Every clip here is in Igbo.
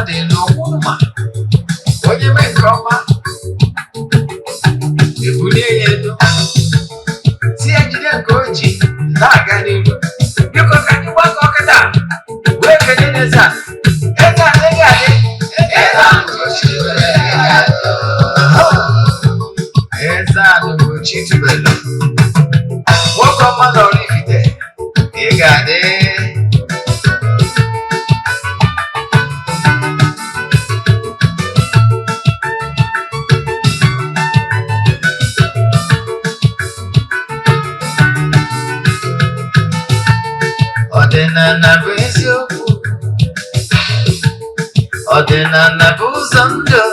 Dị n'ọkwụ ma onye mee nke ọma, ebulie ya elu, si ya jide nke o ji na-aga n'ihu. Biko, ka anyị gbakọ kịta wee kelee n'eze a. Eze adịghị adị, eze Ugochi tubelu, eze a Ugochi tubelu, nwoke ọma na Oraifite, ị ga-adị. Ọdịnala bụ eziokwu, ọdịnala bụ ụzọ ndụ.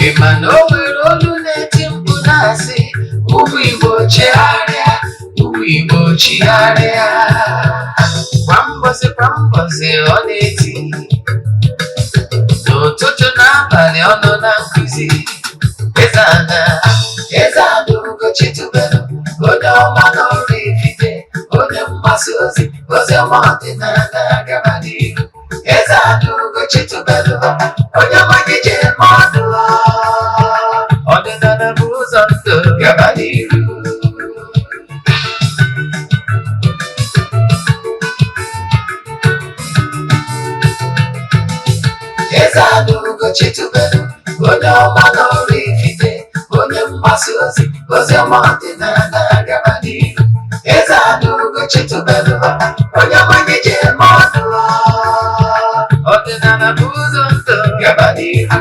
Ị ma na o nwere olu na-eti mkpu na-asị, "Ụmụ Igbo, chigharịa, ụmụ Igbo, chigharịa." Kwa mbọsị kwa mbọsị ọ na-eti, n'ụtụtụ n'abalị ọ nọ na nkụzi. Eze ana, eze ana Ugochi tubelu, onye ọma na Oraifite, onye mgbasa ozi ozi ọma ọdịnala, gaba n'ihu. Eze ana Ugochi tubelu, onye ọma gị ji eme ọnụ. Ọdịnala bụ ụzọ ndụ, gaba n'ihu. Eze ana Ugochi tubelu, onye ọma na Oraifite, onye mgbasa ozi ozi ọma ọdịnala, gaba n'ihu. Eze ana Ugochi tubelu, onye ọma gị ji eme ọnụ. Ọdịnala bụ ụzọ ndụ, gaba n'ihu.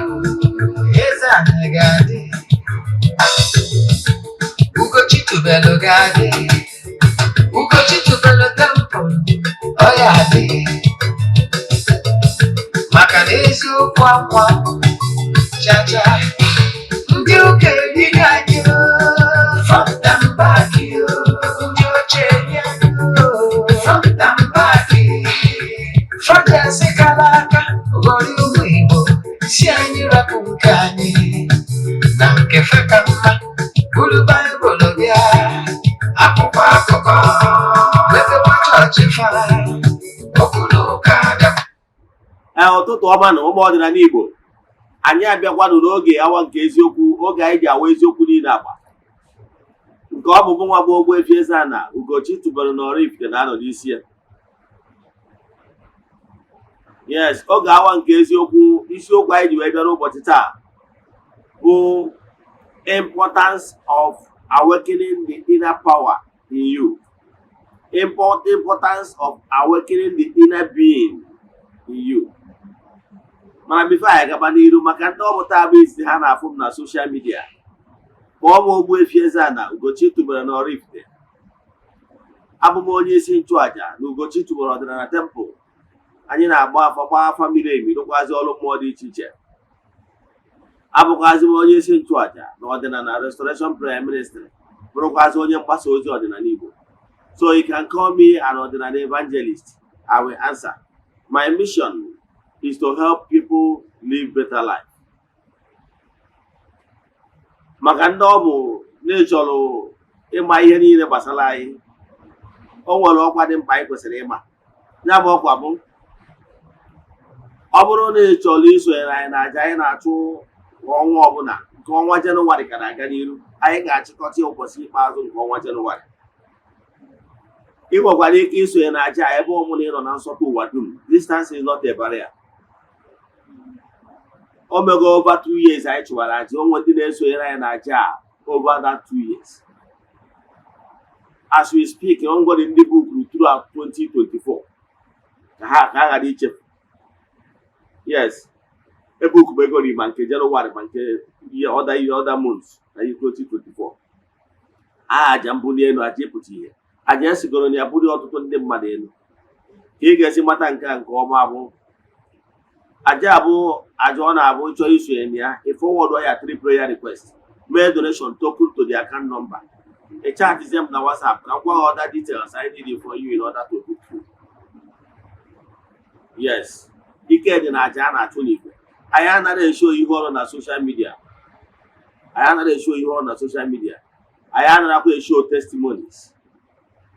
Eze ana ga-adị, Ugochi tubelu ga-adị, Ugochi tubelu temple ọ ya adị, maka na eziokwu akwa chacha ndị ụka erighị anyị front and back, ndị ochie eri anyị front and back. Fọdụasị kara aka ghọrọ ụmụ Igbo, si anyị rapụ nke anyị na nke fe ka mma, buru Baịbụl bịa, akwụkwọ akụkọ, mepekwa chọọchị fa, okwu na ụka bịa. Ee, ụtụtụ ọma na ụmụ ọdịnala Igbo. Anyị abịakwanụ n'oge awa nke eziokwu, oge anyị ji awa eziokwu niile agba nke ọ bụ mụ nwa bụ Ogbuefi Eze-Ana Ugochi tubelu na Oraifite na-anọ n'isi ya. Yes, oge awa nke eziokwu. Isiokwu anyị ji wee bịa n'ụbọchị taa bụ importance of awakening the inner power in you. Importance of awakening the inner being in you. Mana before anyị gaba n'iru, maka ndị ọ bụ taa bụ izizi ha na-afụ m na social media, kpọọ m Ogbuefi Eze-Ana Ugochi tubelu na Oraifite. Abụ m onye isi nchụaja na Ugochi tubelu ọdịnala temple. Anyị na-agba afa, gbaa afa miri emi, rụkwazi ọrụ mmụọ dị iche iche. Abụkwazi m onye isi nchụaja na ọdịnala Restoration Prayer Ministry, bụrụkwazi onye mgbasa ozi ọdịnala Igbo. So you can call me an ọdịnala evangelist, I will answer. My mission is to help people live better life. Maka ndị ọ bụ na ịchọrọ ịma ihe niile gbasara anyị, o nwere ọkwa dị mkpa anyị kwesịrị ịma. Ya bụ ọkwa bụ, ọ bụrụ na ị chọrọ isonyere anyị na aja anyị na-achụ kwa ọnwa ọbụla, nke ọnwa Jenụwarị ka na-aga n'iru, anyị ga-achịkọta ya ụbọchị ikpeazụ nke ọnwa Jenụwarị. Ị nwekwara ike isonye na aja a ebe ọ bụla ị nọ na nsọtụ ụwa dum. Distance is not a barrier. O mego over 2 years anyị chụwara aja. Onwe ndị na-esonyere anyị na aja a over that 2 years. As we speak, o nwere ndị bookuru throughout 2024 ka ha ghara ichefu. Yes, ebookubegori ma nke Jenụwarị ma nke ihe other, ihe other months na 2024. Aha aja mbuli elu, aja ịpụta ihe, aja esigoro na ya bulie ọtụtụ ndị mmadụ elu. Ka ị ga-esi mata nke a nke ọma bụ aja bụ aja ọ na-abụ ịchọ isonye na ya, ị forward ya three prayer request, mee donation token to the account number, ị chatizie m na WhatsApp ka m gwa gị other details I need for you in order to book you. Yes, ike dị na aja a na-achụ n'igwe. Anyị anaghị eshow ihe ọrụ na social media. Anyị anaghị eshow ihe ọrụ na social media. Anyị anaghịkwa eshow testimonies.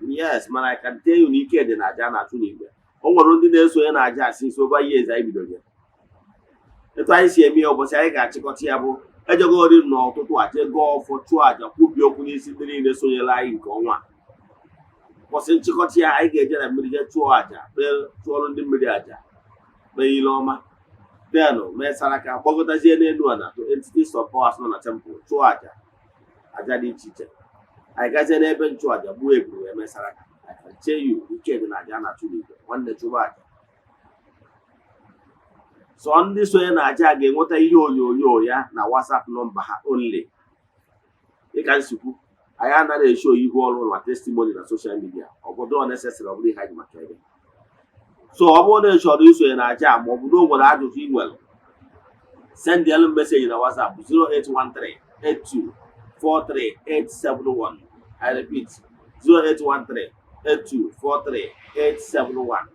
Yes, mana I can tell you na ike dị na aja a na-achụ n'igwe. O nwere ndị na-esonye na aja since over years anyị bidoro ya. Etu anyị si eme ya, ụbọchị anyị ga-achịkọta ya bụ ejegori n'ụtụtụ a jee gọọ ọfọ, chụọ àjà, kwubie okwu n'isi ndị niile sonyere anyị nke ọnwa a. Ụbọchị nchịkọta ya, anyị ga-eje na mmiri jee chụọ àjà, kpee, chụọrọ ndị mmiri àjà, kpee ile ọma, denụ mee saraka, gbagọtazie n'elu ala to entities of powers nọ na temple, chụọ àjà, àjà dị iche iche. Anyị gazie n'ebe nchụàjà, gbuo eburu wee mee saraka. I can tell you, ike dị na àjà a na-achụ n'igwe. Nwanne, chụba àjà. Sọ ndị sonye na àjà ga-enweta ihe onyonyo ya na WhatsApp nọmba ha only. Dịka nsikwu, anyị anaghị eshow ihu ọrụ na testimony na social media. Ọ bụdo necessary, ọ bụrụ ihe anyị maka ebe. So ọ bụrụ na ị chọrọ isonye na àjà, ma ọ bụ na o nwere ajụjụ ị nwere, send elu message na WhatsApp 0813 82 43 871. I repeat, 0813 82 43 871.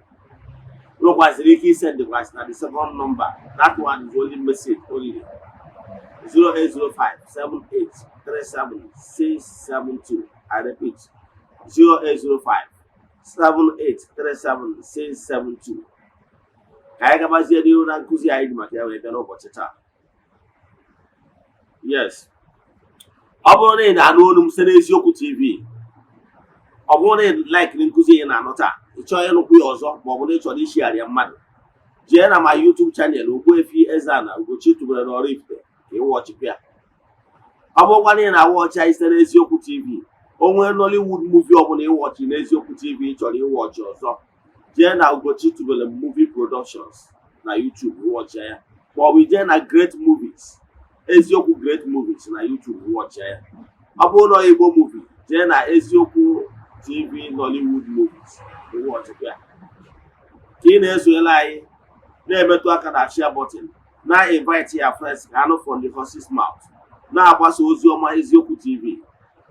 Nwekwaziri ike isendịkwasị na the second number. That one is only message only, 0805 78 37 672. I repeat, 0805 7837 672. Ka anyị gabazie n'ihu na nkụzi anyị ji maka ya wee bịa n'ụbọchị taa. Yes, ọ bụrụ na ị na-anụ olu m site n'Eziokwu TV, ọ bụrụ na ị likeri nkụzi ị na-anụ taa, ị chọọ ịnụkwu ya ọzọ, ma ọ bụ na ị chọrọ ishigharị ya mmadụ, jee na ma YouTube channel Ogbuefi Eze-Ana Ugochi tubelu n'Oraifite ka ị watchịkwa ya. Ọ bụrụkwa na ị na-awatchị anyị site n'Eziokwu TV, o nwee Nollywood movie ọbụla ịwatchị n'Eziokwu TV ị chọrọ ịwatchị ọzọ, jee na Ugochi tubelu Movie Productions na YouTube, watchịa ya, ma ọ bụ jee na Great Movies, Eziokwu Great Movies na YouTube, watchịa ya. Ọ bụrụ na Igbo movie, jee na Eziokwu TV Nollywood Movies, watchịkwa ya. Ka ị na-esonyere anyị, na-emetụ aka na share button, na-invite ya friends ka anụ from the horse's mouth, na-agbasa ozi ọma Eziokwu TV.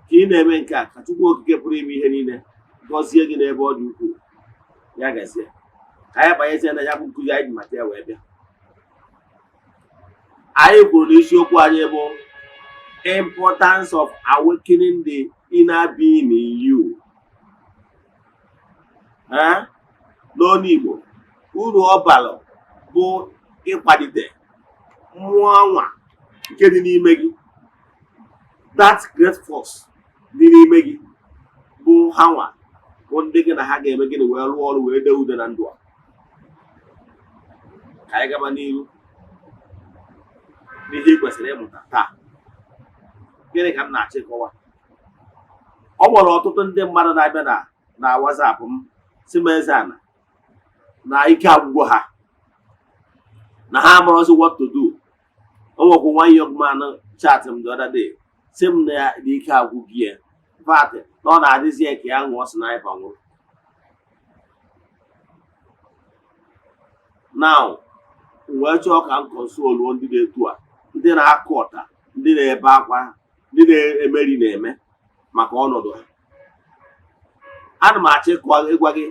Ka ị na-eme nke a, ka Chukwu Okike pụrụ ime ihe niile gọzie gị n'ebe ọ dị ukwuu. Ya gazie. Ka anyị banyezie na ya bụ nkụzi anyị ji maka ya wee bịa. Anyị kwuru na isiokwu anyị bụ importance of awakening the inner being in you. Eh? N'ọnụ Igbo, uru ọ bara bụ ịkwalite mmụọ anwa nke dị n'ime gị, that great force dị n'ime gị, bụ ha nwa bụ ndị gị na ha ga-eme gịnị wee rụọ ọrụ wee dee ude na ndụ a. Ka anyị gaba n'iru n'ihe ị kwesịrị ịmụta taa. Gịnị ka m na-achọ ịkọwa? Ọ nwere ọtụtụ ndị mmadụ na-abịa na WhatsApp m, si m, "Eze-Ana, na ike agwụgwọ ha, na ha amarọzi what to do." O nwekwa one young man chat m the other day, si m na ya na ike agwụgị ya. In fact, na ọ na-adịzi ya ka ya ṅụọ sniper nwụrụ. Now m wee chọọ ka m console ndị na-etu a, ndị na-akụ ọta, ndị na-ebe akwa, ndị na-emeri na-eme maka ọnọdụ ha. Ana m achọ ịgwa gị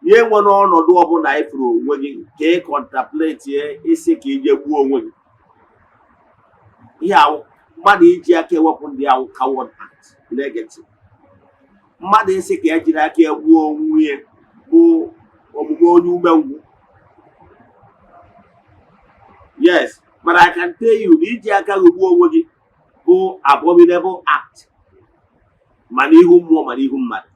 ya, enwere ọnọdụ ọbụla ịfụrụ onwe gị ka ị contemplate isi ka ije gbuo onwe gị. Ihe awụ mmadụ iji aka ewepụ ndị awụ coward act. Na-ege ntị, mmadụ isi ka ya jiri aka ya gbuo onwe ya bụ omume onye umengwụ. Yes, but I can tell you na iji aka gị gbuo onwe gị bụ abominable act, ma n'ihu mmụọ ma n'ihu mmadụ.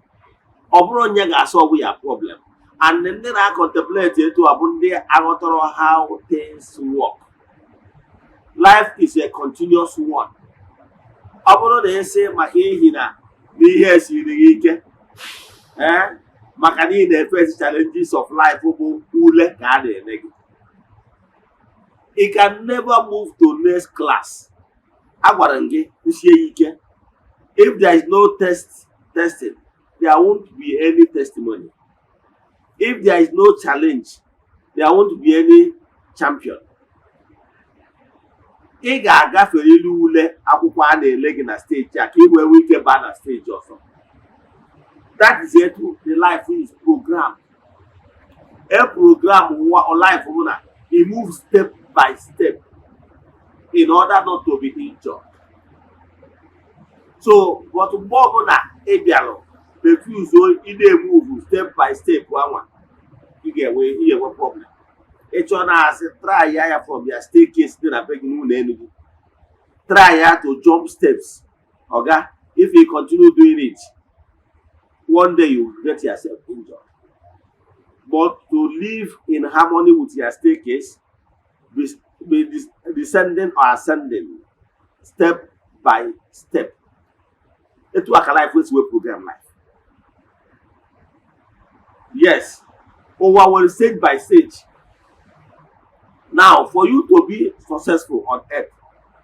Ọ bụrụ onye ga-asolve ya problem, and ndị na-contemplate etu a bụ ndị aghọtara how things work. Life is a continuous one. Ọ bụrụ na ịsị maka ihi na n'ihe esiri gị ike, ee, maka na ị na-eface challenges of life, bụ ule ka a na-eme gị. You can never move to next class. Agwara m gị kwụsie ya ike, if there is no testing, there won't be any testimony. If there is no challenge, there won't be any champion. Ị ga-agaferịrị ule akwụkwọ a na-ele gị na stage a ka ị wee nwee ike baa na stage ọzọ. That is etu the life is programmed. A program nwa life bụ na e move step by step in order not to be injured. So, but mgbe ọbụla ị bịalụ refuse ị na-emove step by step anwa, ị ga-enwe problem. Ịchọ na-asị, try ya ya from your staircase dị na be gị, n'ụlọ elu gị. Try ya to jump steps. Oga, if you continue doing it, one day you will get yourself injured. But to live in harmony with your staircase, be descending or ascending step by step. Etu a ka life wee program life. Yes, ụwa nwere stage by stage. Now, for you to be successful on earth,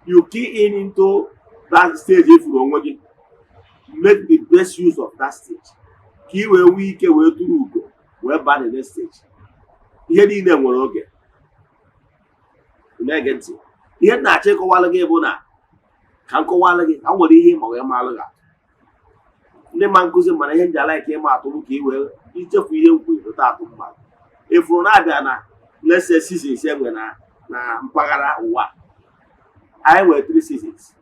you key in into that stage ifuru onwe gị. Make the best use of that stage ka ị wee nwee ike wee tụrụ ugo wee baa the next stage. Ihe niile nwere oge. Ị na-ege ntị? Ihe m na-achọ ịkọwalụ gị bụ na ka m kọwalụ gị ka m nwere ihe ịma wee malụ gị atụ. Ndị ma nkụzi mana ihe nji ala ka ịma atụ bụ ka ị wee ichefu ihe nkwu ịpụta atụ mmadụ ifuru na-abịa na, let's say, seasons enwe na mpaghara ụwa anyị. Nwere three seasons.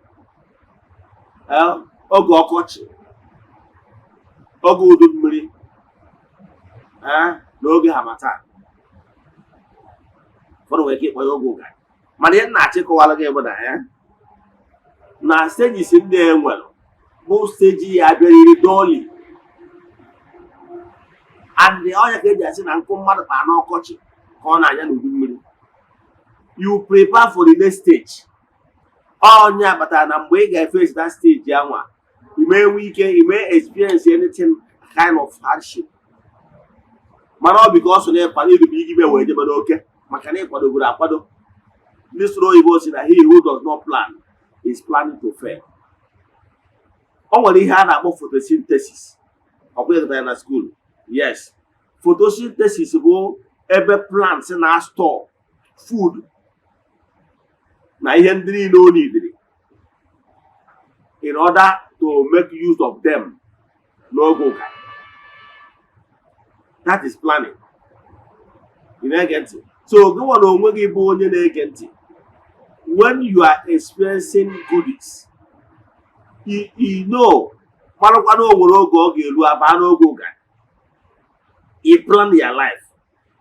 Oge ọkọchị, oge udu mmiri, na oge harmattan. Ụfọdụ nwere ike ịkpọ ya oge ụgani. Mana ihe m na-achọ ịkọwara gị bụ na ya na stages ndị e nwere bụ stage ya abịarịrị doli and ọnya ka eji asị na nkụ mmadụ kpaa n'ọkọchị ka ọ na-anya n'udu mmiri. You prepare for the next stage. Ọnya kpatara na mgbe ị ga-efesi that stage anwa, ime enwe ike ime experience anything kind of hardship. Mana ọ bụ ka ọ so na ịkwado idobe igibe wee jebe n'oke, maka na ịkwadogoro akwado. Ndị soro oyibo si na he who does not plan is planning to fail. O nwere ihe a na-akpọ photosynthesis. Ọ bụghị ya na school? Yes, photosynthesis bụ ebe plants na-store food na ihe ndị niile o nidiri in order to make use of them n'oge ụka. That is planning. Ị na-ege ntị? So gị nwere onwe gị bụ onye na-ege ntị, when you are experiencing goodies, you know, marakwa na o nwere oge ọ ga-eru abaa n'oge ụga. You plan your life.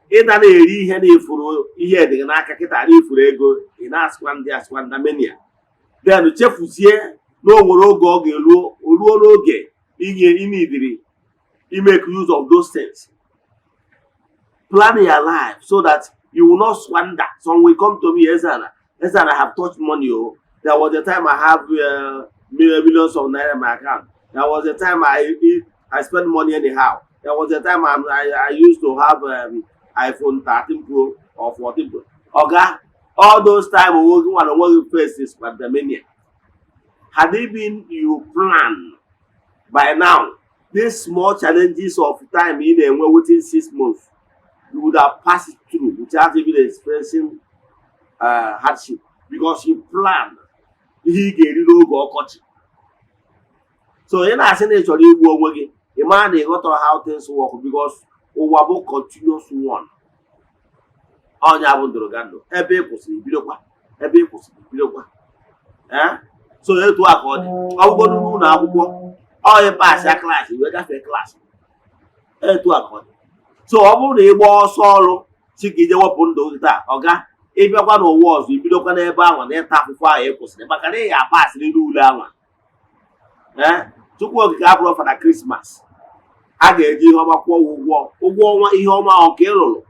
Ịda na-eri ihe na-efuru ihe dị gị n'aka kịta, na-efuru ego, ị na-asịkwa ndị asịkwa ndamenia, then chefuzie na o nwere oge ọ ga-eruo ruo n'oge inye inidiri make use of those things. Plan your life so that you will not squander. Some will come to me, "Ezana, Ezana, I have touched money. Oh, there was a time I have millions of naira in my account. There was a time I spent money anyhow. There was a time I used to have iPhone 13 Pro or 14 Pro." Oga, all those time onwe gị nwere onwe gị face squandermania. Had it been you plan, by now, these small challenges of time ị na-enwe within 6 months, you would have passed it through without even experiencing hardship, because you plan ihe ị ga-eri n'oge ọkọchị. So ị na-asị na ị chọrọ igbu onwe gị, ị mara na ị ghọtara how things work, because ụwa bụ continuous one. Ọnya bụ ndụrụgandụ. Ebe ị kwụsịrị, ibidokwa. Ebe ị kwụsịrị, ibidokwa. Ee, so etu a ka ọ dị. Ọ bụgodu n'ụlọ akwụkwọ, ọ ị pass ya class wee gafee class. Etu a ka ọ dị. So ọ bụrụ na ị gbaa ọsọ ọrụ si ka ije wepụ ndụ gị taa, ọga, ịbịakwa n'ụwa ọzọ, ibidokwa n'ebe ahụ na ịta akwụkwọ ahụ ị kwụsịrị, maka na ị ya apasịrị n'ule ahụ. Ee, Chukwu Okike abụrụ Father Christmas a ga-eji ihe ọma kwụọ ụgwọ ụgwọ ọnwa. Ihe ọma ahụ ka ị rụrụ,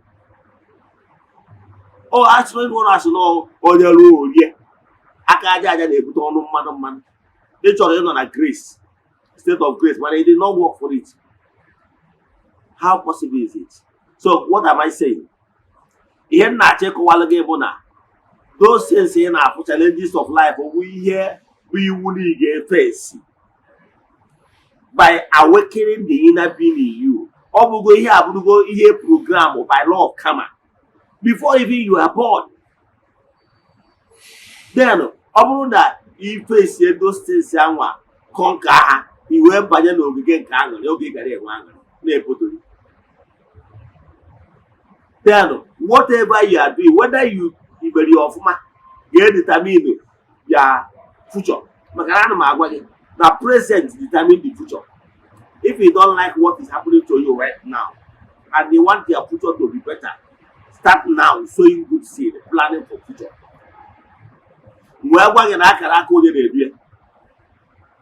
o asịrị ụlọ asị na onye ruo orie aka aja aja na-ebute ọnụ mmanụ mmanụ. Ị chọrọ ịnọ na grace, state of grace, mana it did not work for it. How possible is it? So what am I saying? Ihe m na-achọ ịkọwalụ gị bụ na those things ị na-afụ, challenges of life, bụ ihe bụ iwu na ị ga-efesi by awakening the inner being in you. Ọ bụgo ihe abụrụgo ihe program by law of karma before even you are born. Then ọ bụrụ na ifesie those things anwa, conquer ha, i wee banye n'ogige nke aṅụrị, oge ị gara enwe aṅụrị na-epotori. Then whatever you are doing, whether you imere ya ọfụma, ga-determine your future, maka na ana m agwa gị na present determine the future. If you don't like what is happening to you right now and you want your future to be better, Start now sowing good seed, planning for future. Wee gwa gị na akara aka onye na-edu ya.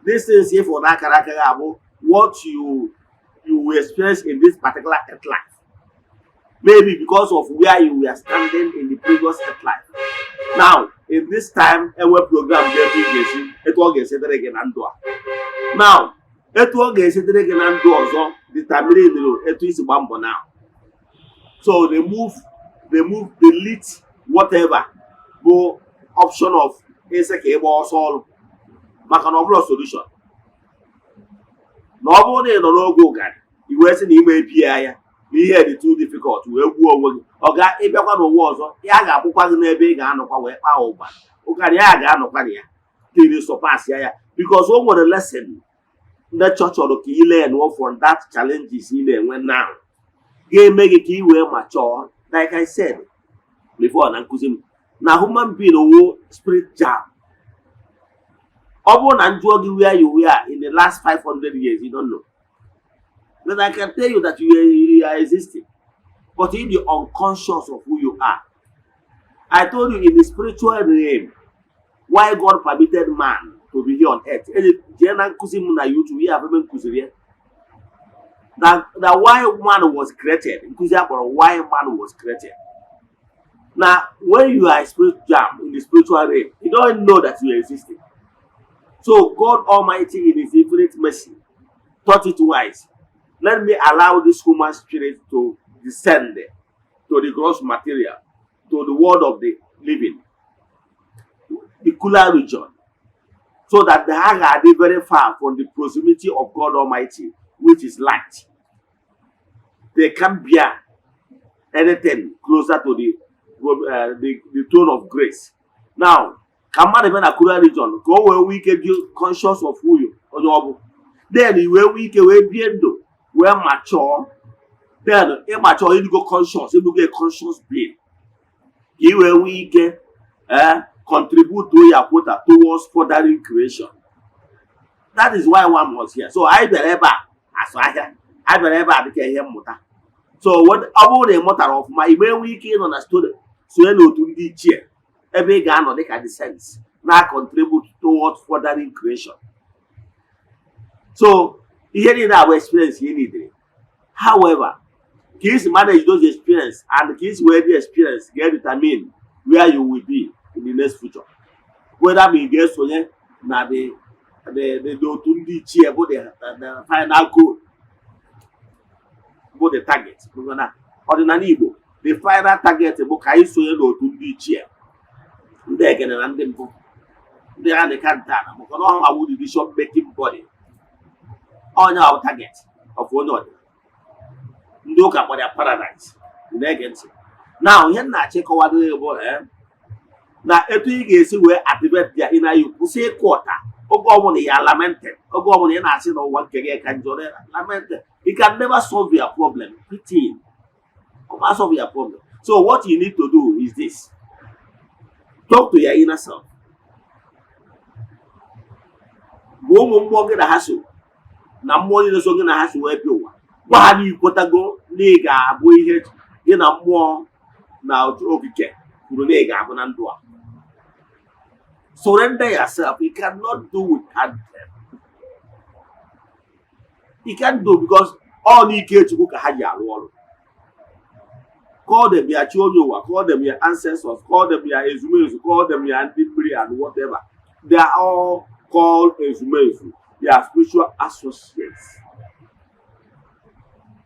This things ịfụ na akara aka ga-abụ what you will experience in this particular earth life, maybe because of where you were standing in the previous earth life. Now in this time, enwe program dị etu ị ga-esi, etu ọ ga-esi dịrị gị na ndụ a. Now, etu ọ ga-esi dịrị gị na ndụ ọzọ determine etu isi gba mbọ now. So remove, delete whatever bụ option of ịsị ka ị gbaa ọsọ ọrụ, maka na ọ bụrụ solution na ọ bụrụ na ị nọ n'oge ụgarị, i wee sị na ime epie ya na ihe dị too difficult, wee gbuo onwe gị, ọ ga ịbịakwa n'ụwa ọzọ, ya ga-agbụkwa gị n'ebe ị ga-anọkwa wee kpaa ụgba ụgarị, ya ga-anọkwa na ya till surpass ya because o nwere lesson nature chọrọ ka ị learn from that challenges ị na-enwe now, ga-eme gị ka ị wee mature. Like I said before na nkụzi m, na human being wo spirit germ. Ọ bụrụ na m jụọ gị where you were in the last 500 years, you don't know. But I can tell you that you are existing, but in the unconscious of who you are. I told you, in the spiritual realm, why God permitted man to be here on earth. Jee na nkụzi m na YouTube, ihe abụ ebe m kụziri ya na why man was created, nkụzi a kpọrọ "Why Man Was Created". Na when you are a spirit germ in the spiritual realm, you don't know that you are existing. So God Almighty, in his infinite mercy, thought it wise, let me allow this human spirit to descend to the gross material, to the world of the living, the cooler region, so that they are very far from the proximity of God Almighty, which is light. They can't bear anything closer to the throne of grace. Now, ka mmadụ bịa na cooler region ka o wee nwee ike dị conscious of who you, onye ọ bụ, then i wee nwee ike wee bie ndụ wee mature. Then ịmature, ịdịgo conscious, ịbụgo a conscious being, ka i wee nwee ike contribute to your quota towards furthering creation. That is why one was here. So anyị bịara ebe a asụ ahịa, anyị bịara ebe a dịka ihe mmụta. So ọ bụrụ na ị mụtara ọfụma, ị ma enwe ike ịnọ na story sonye n'otu ndị ichie, ebe ị ga-anọ dịka the sense na contribute towards furthering creation. So ihe niile abụ experience ị needed. However, ka isi manage those experience and ka isi wee dị experience ga-determine where you will be in the next future, whether ma ị ga-esonye na the otu ndị ichie bụ the final goal, bụ the target. Maka na ọdịnala Igbo, the final target bụ ka anyị sonye n'otu ndị ichie, ndị egene na ndị mbụ, ndị a dị ka ntana, maka na ọha awụ decision making body. Onye ahụ target of onye ọdịnala. Ndị ụka kpọrọ ya paradise. Ị na-ege ntị? Na ihe m na-achọ ịkọwado gị bụ na etu ị ga-esi wee activate their inner you, kwụsị ịkụ ọta oge ọbụla ya lamented, oge ọbụla ị na-asị na ụwa nke gị ka njọ, lamented. You can never solve your problem. Pitying you solve your problem. So what you need to do is this: talk to your inner self. Gwa ụmụ mmụọ gị na ha so, na mmụọ niile so gị na ha so wee bịa ụwa, gwa ha na ikwetago na ị ga-abụ ihe gị na mmụọ na okike kwuru na ị ga-abụ na ndụ a. Surrender yourself. You cannot do without them. You can't do, because ọ n'ike Chukwu ka ha ji arụ ọrụ. Call them your chi onye ụwa, call them your ancestors, call them your ezumezu, call them your ndị mmiri and whatever. They are all called ezumezu. They are spiritual associates.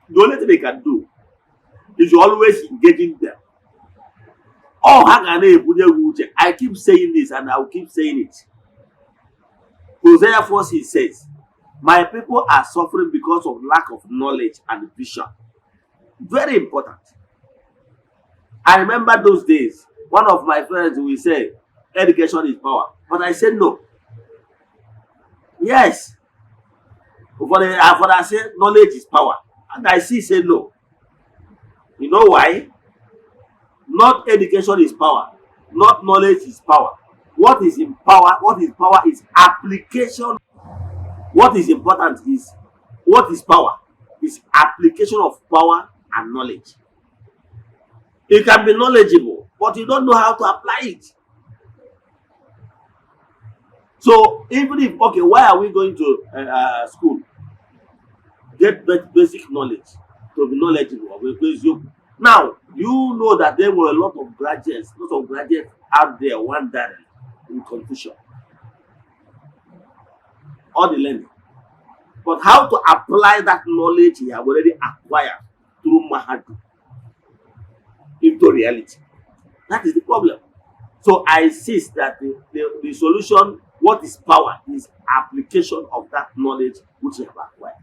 The only thing they can do is always engaging them. Ọ ha ga na-ebunye gị uche. I keep saying this and I will keep saying it. Hosea 4:6 says, "My people are suffering because of lack of knowledge and vision." Very important. I remember those days, one of my friends will say, "Education is power." But I said no. Yes. For I say knowledge is power. And I still say no. You know why? Not education is power. Not knowledge is power. What is in power, what is power is application. What is important is, what is power is application of power and knowledge. You can be knowledgeable, but you don't know how to apply it. So even if, okay, why are we going to school? Get basic knowledge to be knowledgeable. Ọ bụ eziokwu. Now, you know that there were a lot of graduates out there wandering in confusion. All the learning. But how to apply that knowledge he have already acquired through mahadum into reality? That is the problem. So I insist that the solution, what is power, is application of that knowledge which you have acquired.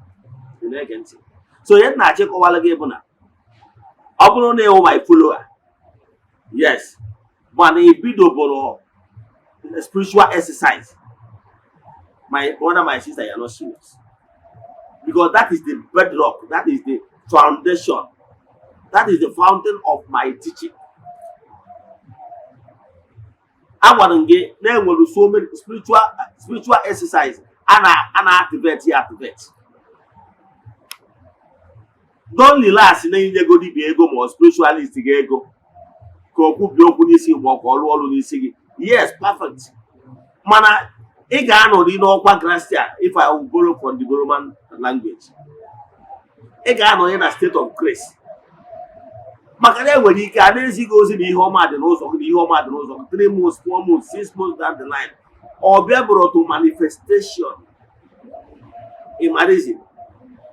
Ị na-ege ntị? So ihe m na-achịkọwala gị bụ na ọ bụrụ na ịwụ my follower, yes, mana ị bidoboro spiritual exercise, my brother, my sister, you are not serious. Because that is the bedrock, that is the foundation, that is the fountain of my teaching. Agwara m gị na enwere so many spiritual exercise a na activate ya activate. Don't relax na inyego dibịa ego ma ọ spiritualist gị ego ka o kwubie okwu n'isi ma ọ ka ọ rụọ ọrụ n'isi gị. Yes, perfect. Mana ị ga-anọrị n'ọkwa gracia, if I will borrow from the Roman language. Ị ga-anọrị na state of grace. Maka na enwere ike a na-ezi gị ozi na ihe ọma dị n'ụzọ gị, na ihe ọma dị n'ụzọ gị, 3 months, 4 months, 6 months down the line, ọ bịa bụrụ to manifestation. Ịmarizi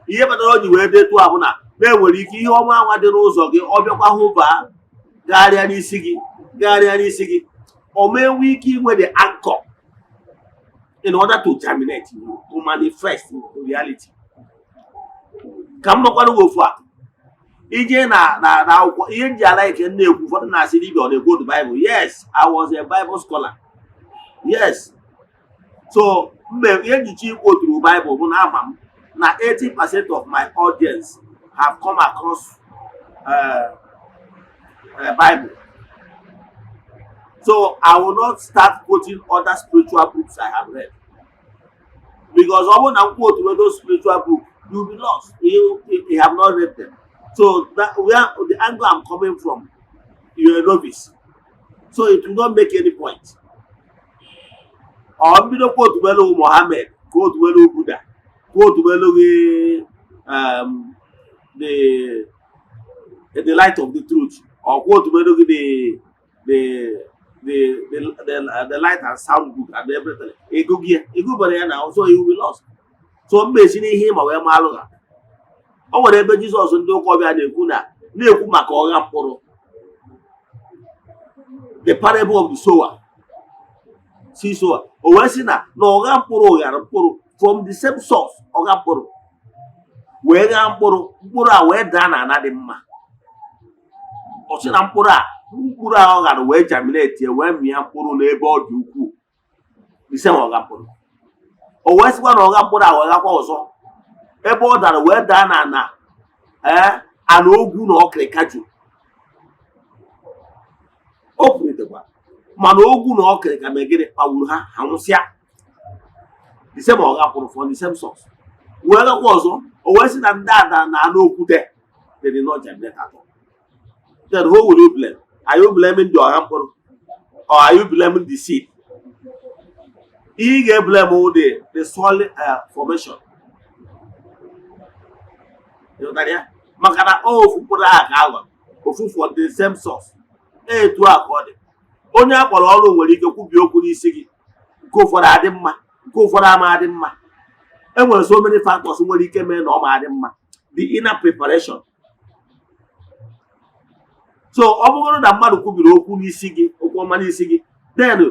ihe kpatara o ji wee detu a bụ na na-enwere ike ihe ọma anwa dị n'ụzọ gị, ọ bịakwa hụba gagharịa n'isi gị, gagharịa n'isi gị, ọ ma enwe ike inwe the anchor in order to germinate, to manifest in reality. Ka m makwara gị ofu atụ. Ije na akwụkwọ ihe nji ala ike na-ekwu, ụfọdụ na-asị dibịa ọ na-ekwu otu Bible. Yes, I was a Bible scholar. Yes. So mgbe ihe njicha ikwu oturu Bible bụ na ama m na 80% of my audience have come across Bible. So I will not start quoting other spiritual books I have read. Because ọ bụrụ na m quote those spiritual book, you will be lost. You have not read them. So that where the angle I'm coming from, you're a novice. So it will not make any point. Ọ mbido quote welu Mohammed, quote welu Buddha, quote welu gị the light of the truth, or quote welu gị the light and sound book and everything. Ego gị ego bara ya na, so you will be lost. So mba esi n'ihe ịma wee maalụ ha. O nwere ebe Jizọs ndị ụka ọbịa na-ekwu na na-ekwu maka ọgha mkpụrụ, the parable of the sower, si sower, o wee sị na ọgha mkpụrụ ghara mkpụrụ from the same source. Ọgha mkpụrụ wee ghaa mkpụrụ, mkpụrụ a wee daa na ana dị mma. Ọ sị na mkpụrụ a ọ ghara wee germinate, wee mịa mkpụrụ n'ebe ọ dị ukwuu, the same ọgha mkpụrụ. O wee sịkwa na ọgha mkpụrụ a wee ghakwa ọzọ ebe ọ dara wee daa na ana ee ana ogwu na ọkịrịka juru. O kwulitekwa mana ogwu na ọkịrịka megịrị kpagburu ha, ha nwụsịa, the same ọgha mkpụrụ from the same source. Wee gakwa ọzọ, o wee sị na ndị ada na anụ okwute, they did not germinate at all. Then who will you blame? Are you blaming the ọgha mkpụrụ or are you blaming the seed? Ihe ị ga-eblame wụ the soil formation. Ịghọtara ya? Maka na ọ ofu mkpụrụ ahụ ka aghọrọ ofu for the same source. Etu a ka ọ dị. Onye a kpọrọ ọrụ nwere ike kwubie okwu n'isi gị, nke ụfọdụ adị mma, nke ụfọdụ ama adị mma. E nwere so many factors nwere ike mee na ọ ma adị mma, the inner preparation. So ọ bụrụ na mmadụ kwubiri okwu n'isi gị, okwu ọma n'isi gị, then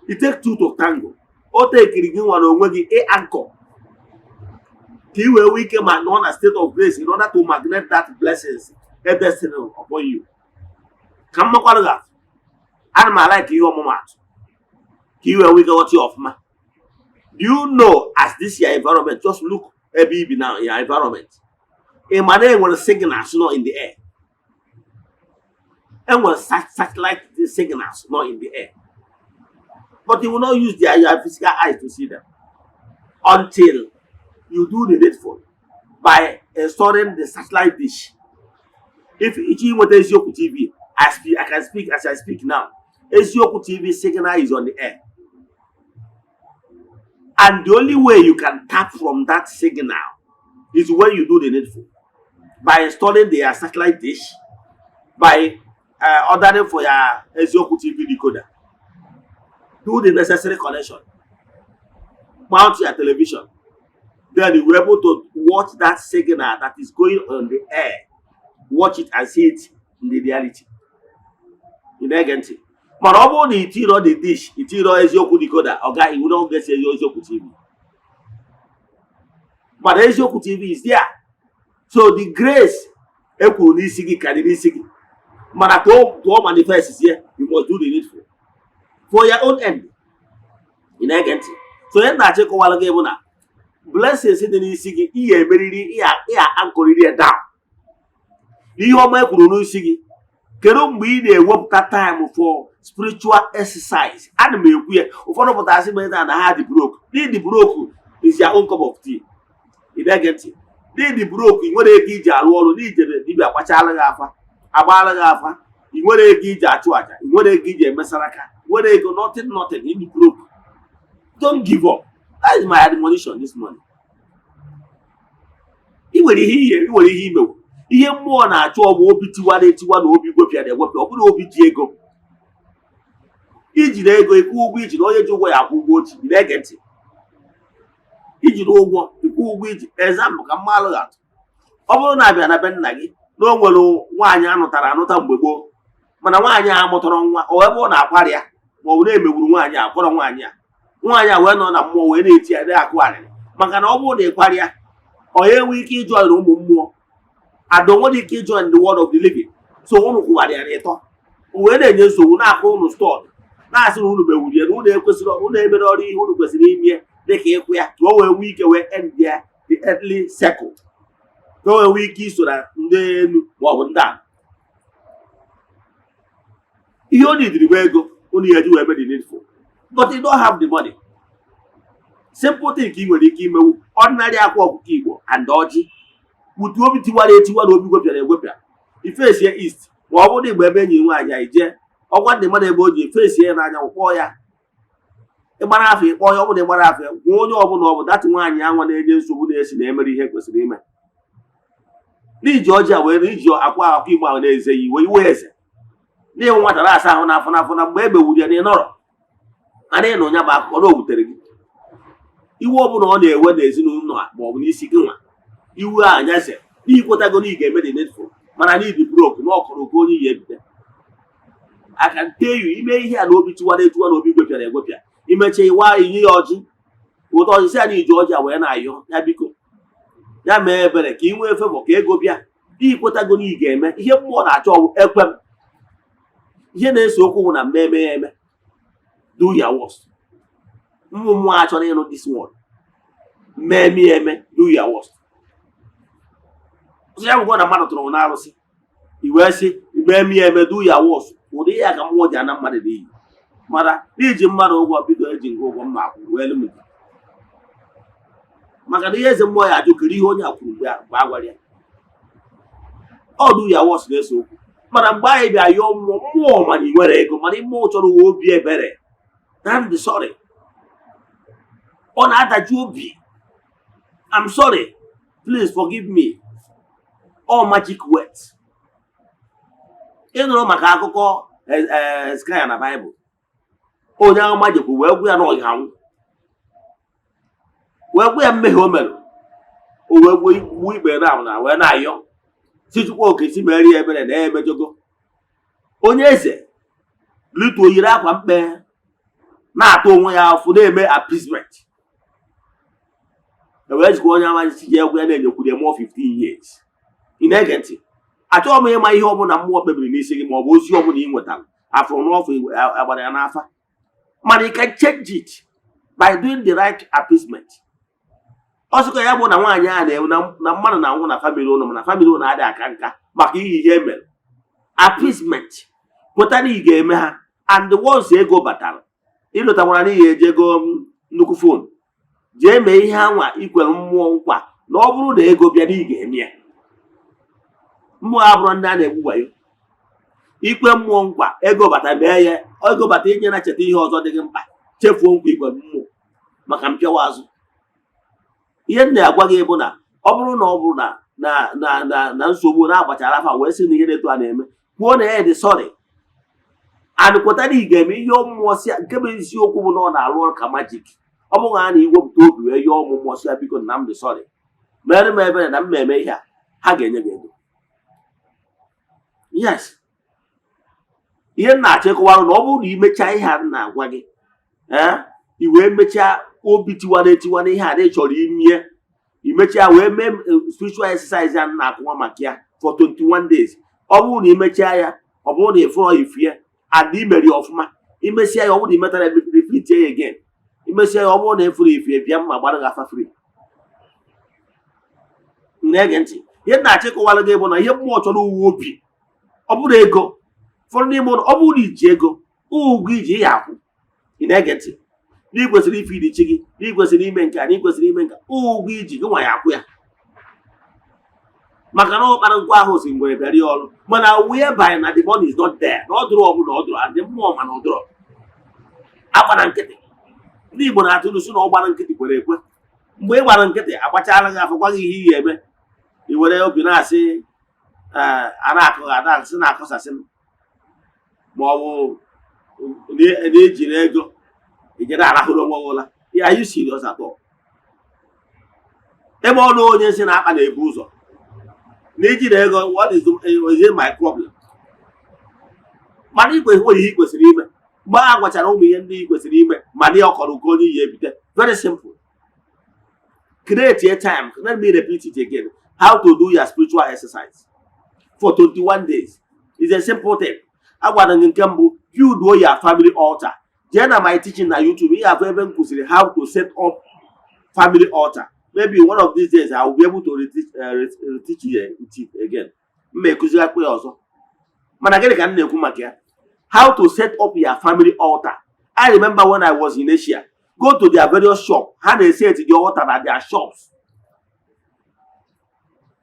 it take two to tango. O tekiri gị nwere onwe gị ị anchor ka ị wee nwee ike ma nọ na state of grace in order to magnet that blessings a destiny upon you. Ka m makwarụ gị atụ, ana m ala ka ihe ọmụmatụ ka ị wee nwee ike ghọta ya ọfụma. Do you know, as this your environment, just look ebe i bi na your environment, ị ma na enwere signals nọ in the air? Enwere satellite signals nọ in the air, but you will not use your physical eyes to see them until you do the needful by installing the satellite dish. If ịchọ inweta Eziokwu TV, I can speak as I speak now, Eziokwu TV signal is on the air, and the only way you can tap from that signal is when you do the needful by installing their satellite dish, by ordering for your Eziokwu TV decoder, do the necessary connection, mount your television, then you will able to watch that signal that is going on the air, watch it and see it in the reality. Ị na-ege ntị? Mana ọ bụrụ na itiro the dish, itiro Eziokwu decoder, ọ gaghị, you don't get Eziokwu TV. Mana Eziokwu TV is there. So the grace e kwuru n'isi gị karịrị n'isi gị, mana ka o manifest sie, you must do the needful for your own end. Ị na-ege ntị? So onye na-achọ ịkọwara gị bụ na blessings dị n'isi gị, ị ga-emeriri, ị ga-ankọrịrị ya down. Ihe ọma e kwuru n'isi gị, kedu mgbe ị na-ewepụta time for spiritual exercise? Ana m ekwu ya, ụfọdụ pụtara sị m na ha dị broke. N'ịdị broke is your own cup of tea. Ị na-ege ntị? N'ịdị broke, ị nwere ego iji arụ ọrụ, n'ijere dibịa gbachala gị afa, agbaala gị afa, ị nwere ego iji achụ aja, ị nwere ego iji emesara aka, nwere ego, nothing, nothing, ịdị broke. Don't give up. That is my admonition this morning. Ị nwere ihe, ihe ị nwere, ihe imewu, ihe mmụọ na-achọ ọ bụ obi tiwara etiwa na obi gwepịara egwepịa. Ọ bụrụ obi ji ego, ijiri ego ịkwụ ụgwọ iji na onye ji ụgwọ ya akwụ ụgwọ ochi. Ị na-ege ntị? Ijiri ụgwọ ịkwụ ụgwọ iji. Example, ka mmalụ atụ, ọ bụrụ na abịa na be nna gị na o nwere nwaanyị anụtara anụta mgbe gboo, mana nwaanyị a mụtara nwa, o ebe ọ na-akwari ya, ma ọ bụ na-emegburu nwaanyị a, kwọrọ nwaanyị a, nwaanyị a wee nọ na mmụọ wee na-eti ya, na-akụ arịrị, maka na ọ bụrụ na ịkwari ya, ọ ya enwe ike ịjoin ụmụ mmụọ ada, nwere ike ịjoin the world of the living. So unu kwụwara ya n'ịtọ, o wee na-enye nsogbu, na-akụ unu stọd, na-asị na unu mewuru ya, na unu ekwesịrị, unu emere ọrụ ihe unu kwesịrị ime, dịka ịkwụ ya, ka o wee nwee ike wee end ya, the earthly circle, ka o wee nwee ike iso na ndị elu ma ọ bụ ndị a. Ihe o nidiri bụ ego unu ya eji wee mee the needful, but you don't have the money. Simple thing ka ị nwere ike imewu: ordinary akwa ọkụkọ Igbo and ọjị, wutu obi tiwara etiwa na obi gwepịara egwepịa, ifesie east, ma ọ bụrụ na igbo ebe enyi nwaanyị anyị jee ọgwa ndị mmadụ ebe o ji efesie ya n'anyanwụ, kpọọ ya, ịgbara afọ, ịkpọ ya. Ọ bụrụ na ịgbara afọ ya, gwa onye ọbụla ọ bụ datị nwaanyị anwa na-enye nsogbu, na-esi na emere ihe kwesịrị ime, n'iji ọjị a wee iji akwa akwa Igbo ahụ na-eze ya iwe, iwe eze n'ịnwe nwata na-asa ahụ n'afọ n'afọ na mgbe e megburu ya na ịnọrọ mana ịnụ ya bụ akụkọ na o wutere gị, iwe ọbụla ọ na-ewe n'ezinụlọ a ma ọ bụ n'isi gị nwa, iwe a anyaze n'ikwetago na ị ga-eme the needful, mana n'idi broke na ọkọrọ oke onye ya ebide. I can tell you, ime ihe a na obi tiwara etiwa na obi gwepịara egwepịa, imecha iwa inye ya ọjị, weta ọjị, sị ya na iji ọjị a wee na-ayọ ya, biko ya mee ebere ka ị nwee favour, ka ego bịa. Ikwetago na ị ga-eme ihe mmụọ na-achọ ọwụ ekwe m. Ihe na-ese okwu bụ na mmemme ya eme, do your worst. Mmụ mmụọ achọrọ ịnụ this one, mmemme ya eme, do your worst. Sị ya bụkwa na mmadụ tụrụ n'arụsị, i wee sị mmemme ya eme, do your worst. Ụdị ya ka mmụọ ji ana mmadụ n'iyi. Mana n'iji mmadụ ụgwọ, bido eji ngwa ụgwọ mma akwụ wee lụ m, maka na ihe eze mmụọ ya ajụ, kere ihe onye a kwuru mgbe a gwara ya ọ do your worst na-ese okwu. Mana mgbe anyị bịa yọọ mmụọ, mmụọ mana ị nwere ego, mana mmụọ chọrọ uwe obi ebere, I'm sorry, ọ na-adaji obi, I'm sorry, please forgive me, all magic words. Ị nụrụ maka akụkọ Hezekaya na Baịbụl, onye amụma jekwu wee gwa ya na ọ ga-anwụ, wee gwa ya mmehie o mere, o wee gbuo ikpere na na wee na-ayọ si Chukwu oke si mere ya ebere na ya emejogo. Onye eze lituo, yiri akwa mkpe, na-atụ onwe ya afụ, na-eme appeasement. E wee jikwa onye ama si ji egwu ya na-enyekwuru ya more 15 years. Ị na-ege ntị? Achọghị m ịma ihe ọbụla mmụọ kpebiri n'isi gị, ma ọ bụ ozi ọbụla ị nwetara afọ n'ọfọ agbara ya n'afa, mana you can change it by doing the right appeasement. Ọ sịkwa ya bụ na nwaanyị a na-ewu na mmadụ na-anwụ na family ụlọ, mana family ụlọ adịghị aka nka maka ihe ihe mere appeasement, kweta na ị ga-eme ha. And once ego batara, ịlụtakwara na ihe eji ego nnukwu phone jee mee ihe anwa ikwere mmụọ nkwa na ọ bụrụ na ego bịa na ị ga-eme ya. Mmụọ abụrụ ndị a na-egbu wayo. Ikwe mmụọ nkwa, ego bata, mee ya. Ego bata, inye na cheta ihe ọzọ dị gị mkpa, chefuo nkwa ikwe mmụọ maka mpịawa azụ. Ihe m na-agwa gị bụ na ọ bụrụ na ọ bụrụ na nsogbu na-agbachara afa wee sị na ihe na-eto a na-eme, kwuo na ya dị sorry and kweta na ị ga-eme ihe mmụọ si. Nke bụ eziokwu bụ na ọ na-arụ ọrụ ka magic. Ọ bụghị a na iwepụta obi wee yọọ ụmụ mmụọ si ya, "Biko na m dị sorry, mere m ebere na m eme ihe a," ha ga-enye gị ego. Yes, ihe m na-achọ ịkọwarụ na ọ bụrụ na imechaa ihe a m na-agwa gị, ee, i wee mechaa, obi tiwara etiwa na ihe a na ị chọrọ imie, imechaa wee mee spiritual exercise a m na-akụwa maka ya for 21 days. Ọ bụrụ na imechaa ya, ọ bụrụ na ị fụrọ ifie and imeri ọfụma, imesịa ya, ọ bụrụ na imetara, repeat ya again. Imesịa ya, ọ bụrụ na ịfụrụ ifie, bịa mma gbara gị afa free. Na-ege ntị, ihe m na-achọ ịkọwara gị bụ na ihe mmụọ chọrọ uwe obi, ọ bụrụ ego. Ụfọdụ n'ime ụlọ, ọ bụrụ na iji ego, ụgwọ iji ya akwụ. Ị na-ege ntị, na ị kwesịrị ife iri chi gị, na ị kwesịrị ime nke a, na ị kwesịrị ime nke a, ụgwọ iji gị nwa ya akwụ ya, maka na ọkpara nkwa ahụ si ngwere bịara ya ọrụ. Mana whereby na the money is not there, na ọ dụrụ ọbụla ọ dụrụ adị mmụọ, mana ọ dụrụ agbara nkịtị. Ndị Igbo na-atụ ilu sị na ọ gbara nkịtị kwere ekwe. Mgbe ị gbara nkịtị, agbachala gị afọ, gwa gị ihe ị ga-eme, i were obi na-asị a na-akụ a na-asị na-akọsasị m, ma ọ bụ na ejiri ego ijere arahụrụ onwe gị ụla. Are you serious at all? Ebe ọ na onye si na akpa na-ebu ụzọ na ijiri ego, what is it my problem? Mana ikwe nwere ihe ị kwesịrị ime mgbe a gwachara ụmụ ihe ndị ị kwesịrị ime, mana ọ kọrọ nke onye iyi ebite. Very simple: create a time. Let me repeat it again: how to do your spiritual exercise for 21 days is a simple thing. Agwara gị nke mbụ, build your family altar. Jee na my teaching na YouTube, ihe afọ ebe m kụziri how to set up family altar. Maybe one of these days I will be able to reteach it again. Mma ekụzigakwa ya ọzọ. Mana gịnị ka m na-ekwu maka ya? How to set up your family altar. I remember when I was in Asia, go to their various shop, ha na-eset the altar na their shops.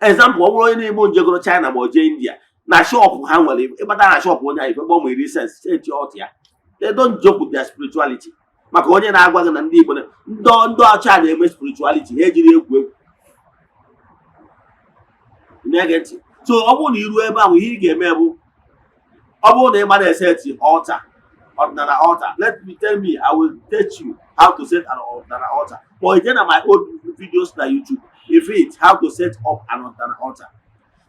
Example, ọ bụrụ onye na-eme njegoro China ma ọ jee India, na shop ha nwere, ịbata na shop onye ahụ, ifekpọ ma iri sense set altar ya. They don't joke with their spirituality. Maka onye na-agwa gị na ndị Igbo ndị ọcha na-eme spirituality, ha ejiri egwu egwu. Na-ege ntị, so ọ bụrụ na iruo ebe ahụ, ihe ị ga-eme bụ, ọ bụrụ na ị mara eset altar, ọdịnala altar, let me tell me, I will teach you how to set an ọdịnala altar. Ma ị jee na my old videos na YouTube, if it how to set up an ọdịnala altar.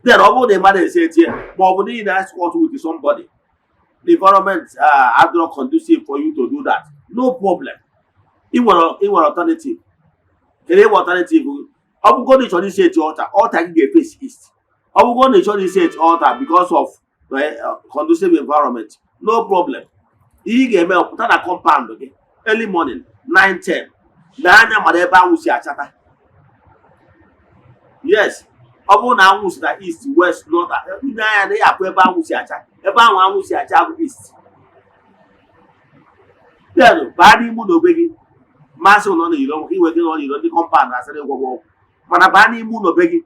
Then ọ bụrụ na ị mara eset ya, ma ọ bụ n'ihi na squat with somebody, the environment adịrọ conducive for you to do that, no problem. Ị nwere alternative. Kedu ịgba alternative gị? Ọ bụgo na ị chọrọ iset altar, altar gị ga-eface east. Ọ bụgo na ị chọrọ iset altar because of conducive environment, no problem. Ihe ị ga-eme, pụta na compound gị early morning, 9, 10, na anya mara ebe anwụ si achata. Yes, ọ bụrụ na anwụ si na east, west, north, ine anya na ya afụ ebe anwụ si acha. Ebe ahụ anwụ si acha bụ east. Then baa n'ime ụlọ be gị. Masị nọ n'iro, maka iwe gị nọ n'iro, ndị compound asịrị gwọgwọ ọgwụ. Mana baa n'ime ụlọ be gị,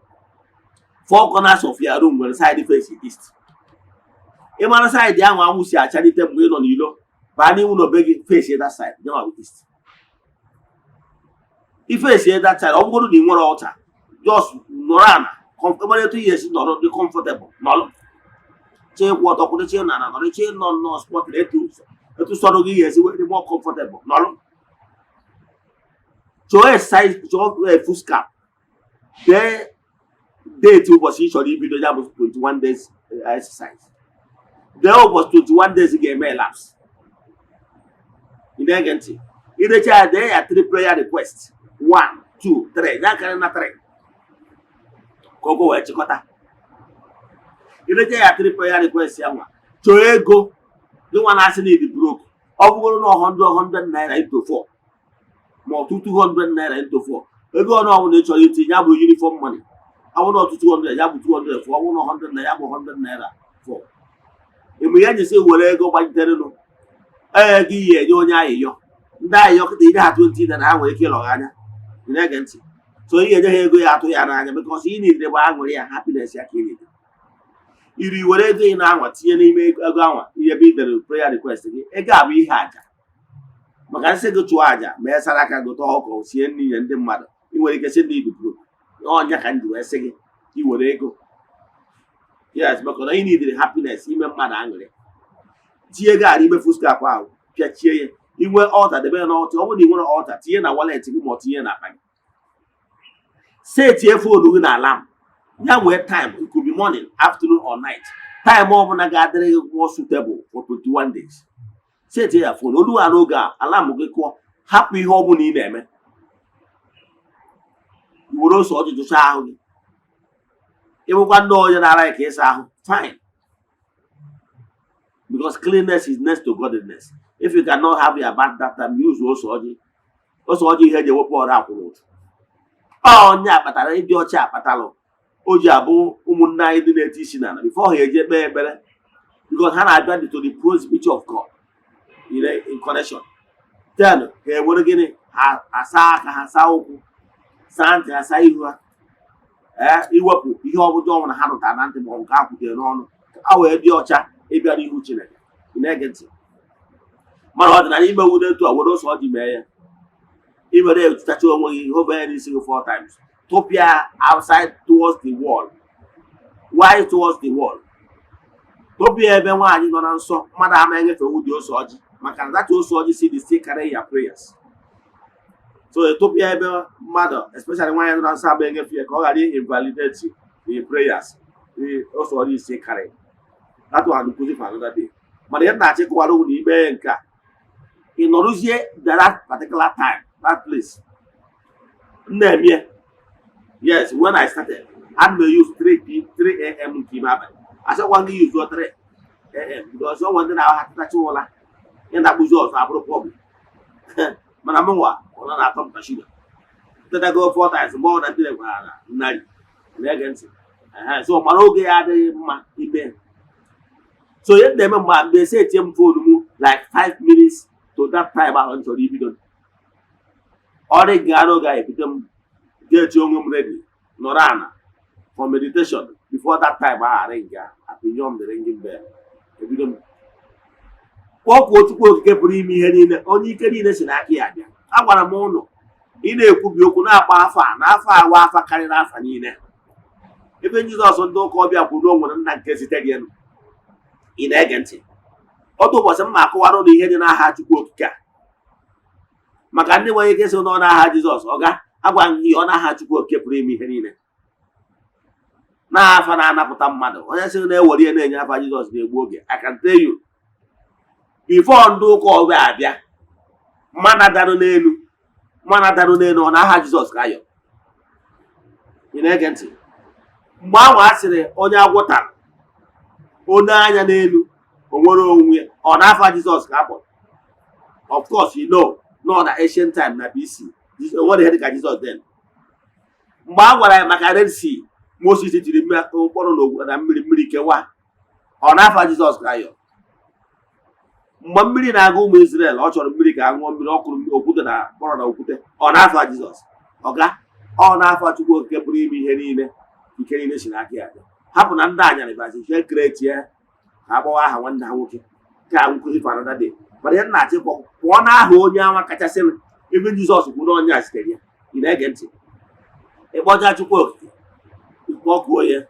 four corners of your room nwere side face east. Ị mara side ahụ anwụ si achalite mgbe ị nọ n'ilo, baa n'ime ụlọ be gị, face that side, nyanwa bụ east. Iface that side, ọ bụrụ na ị nwere altar, just nọrọ ala, mara etu ihe esi nọrọ dị comfortable, nọrọ chee kwụ ọtọ, kwụrụ, chee na nọrọ, chee nọ nnọọ spot, etu sọrọ gị ga-esi wee dị more comfortable, nọrọ, chọọ exercise, chọọ foolscap, dee date ụbọchị ị chọrọ ibido ya bụ 21 days exercise. Dee ụbọchị 21 days ga-eme elapse. Ị na-ege ntị? Idecha ya, dee ya three prayer request, 1, 2, 3, ya karị na 3 ka ogo wee chịkọta. Idecha ya three prayer request ya, nwa chọọ ego gị nwa na-asị na ịdị broke. Ọ bụgoro na 100 100 naira into 4, ma ọ 200 naira into 4, ego ọnụ ọbụla ị chọrọ itinye, ya bụ uniform money. Ọ bụrụ na ọtụtụ 200, ya bụ 200 4. Ọ bụrụ na 100 naira, ya bụ 100 naira 4. Eme ya jisi were ego gbajiterenụ ee gị yi enye onye ayịyọ. Ndị ayịyọ kịta, inye ha 20 naira, ha nwere ike ịlọgha anya. Ị na-ege ntị? So ị ga-enye ha ego ya atụ ya n'anya, because ị nidere bụ aṅụrị ya, happiness ya ka ị nidere. Iri were ego ị na-anwa tinye n'ime ego anwa, ihe ebe i dere prayer request gị. Ego a bụ ihe àjà maka nsị gị. Chụọ àjà ma e sara aka, gote ọkụ, sie nri nye ndị mmadụ. Ị nwere ike sị ndị idupụrụ ọnya ka m ji wee sị gị ka ị were ego. Yes, maka na ị nidiri happiness, ime mmadụ aṅụrị. Tinye ego a n'ime foolscap ahụ, pịachie ya. Inwe altar, debe ya n'altar. Ọ bụrụ na ị nwere altar, tinye na wallet gị ma ọ tinye n'akpa gị. Setie phone gị na alarm ya nwee time. It could be morning, afternoon or night, time ọbụla ga-adịrị gị more suitable. For 21 days, setie ya phone olu ha. N'oge a alarm gị kụọ, hapụ ihe ọbụla ị na-eme, were ose ọjị jụcha ahụ gị. Ịbụkwa ndị onye na-ara ka ịsa ahụ, fine, because cleanness is next to godliness. If you cannot have your bath that time, use ose ọjị. Ose ọjị, ihe eji ewepụ ọrụ akwụrụ ụtụ. Onye akpatara ịdị ọcha akpatalụ o ji abụ ụmụnne anyị ndị na-eti isi n'ala before ha eje kpee ekpere, because ha na-abịa to the proximity of God in connection. Then ha ewere gịnị? Ha asa aka ha, saa ụkwụ, saa ntị ha, saa ihu ha, ee, iwepụ ihe ọbụla ọbụla ha rụtara na ntị ma ọ bụ nke ha kwutere n'ọnụ, ka ha wee dị ọcha ịbịa n'ihu Chineke. Ị na-ege ntị? Mana ọdịnala imewu n'etu a, were ose ọjị mee ya, iwere etutacha onwe gị, hobe ya n'isi gị four times, tụpịa outside towards the wall. Why towards the wall? Tụpịa ebe nwaanyị nọ na nsọ mmadụ ama enyefe ụdị ose ọjị, maka na that ose ọjị seed still carry your prayers. So etụpịa ebe mmadụ, especially nwaanyị nọ na nsọ, ama enyefe ya, ka ọ ghara invalidate the prayers the ose ọjị still carry. That one nkuzi for another day. Mana ihe na-achị kụwara ugwu na ikpe nke a, ị nọrụzie that particular time, that place m na-eme. Yes, when I started, ana m use 3 p 3 a.m. nke ime abalị. Asịkwa gị use 3 a.m. because ọ nwere ndị na-ahụ atụtacha ụla, ị na-akpụzi ọzọ abụrụ problem. Mana m nwa ụra na-atọ m ka shuga. Tetago four times mgbe ọ na ndị gwara nnarị na-ege ntị. So mara oge ya adịghị mma ime. So ihe m na-eme mgbe esi etie m phone m like 5 minutes to that time ahụ m chọrọ ibido ọrụ gaa n'oge ahụ, ebido m ga-echi onwe m ready, nọrọ ana for meditation before that time ahụ ring ya, apịnyụọ m the ringing bell, ebido m kpọkwuo Chukwu Okike pụrụ ime ihe niile, onye ike niile si n'aka ya bịa. Agwara m ụnụ, ị na-ekwubi okwu na-akpọ afa a na afa awa afa karịrị afa niile. Ebe Jizọs ndị ụka ọbịa kwuru o nwere nna nke zitere ya. Ị na-ege ntị? Otu ụbọchị m ma akọwara ụnụ ihe dị n'aha Chukwu Okike a, maka ndị nwere ike sị nọ n'aha Jizọs. Ọ ga agwa m gị, ọ n'aha Chukwu Okike pụrụ ime ihe niile, na-afa na-anapụta mmadụ. Onye sị na-ewere ihe na-enye afa Jizọs na-egbu oge. I can tell you, before ndị ụka ọbịa abịa, mmanụ darụ n'elu, mmanụ darụ n'elu, ọ na-aha Jizọs ka ayọ. Ị na-ege ntị? Mgbe ahụ a sịrị onye agwọ tara onye anya n'elu, o nwere onwe, ọ na-afa Jizọs ka akpọrọ. Of course, you know nọ na ancient time na BC, o nwere ihe dịka Jizọs then. Mgbe a gwara ya maka Red Sea, Moses tiri mkpọrọ na mmiri, mmiri kewa, ọ na-afa Jizọs ka ayọ. Mgbe mmiri na-aga ụmụ Israel, ọ chọrọ mmiri ka a ṅụọ mmiri, ọ kụrụ okwute na mkpọrọ na okwute, ọ na-afa Jizọs. Ọga ọ na-afa Chukwu Okike pụrụ ime ihe niile, ike niile si n'aka ya bịa. Hapụ na ndị anyarị bazi ihe create ka akpọwa aha nwanne ha nwoke ka nkụzi for another day. Mana ihe m na-achịkwa, pụọ n'aha onye anwa kachasị ebe Jizọs kwuru onye a sitere ya. Ị na-ege ntị? Ịkpọcha Chukwu Okike, kpọkuo ya,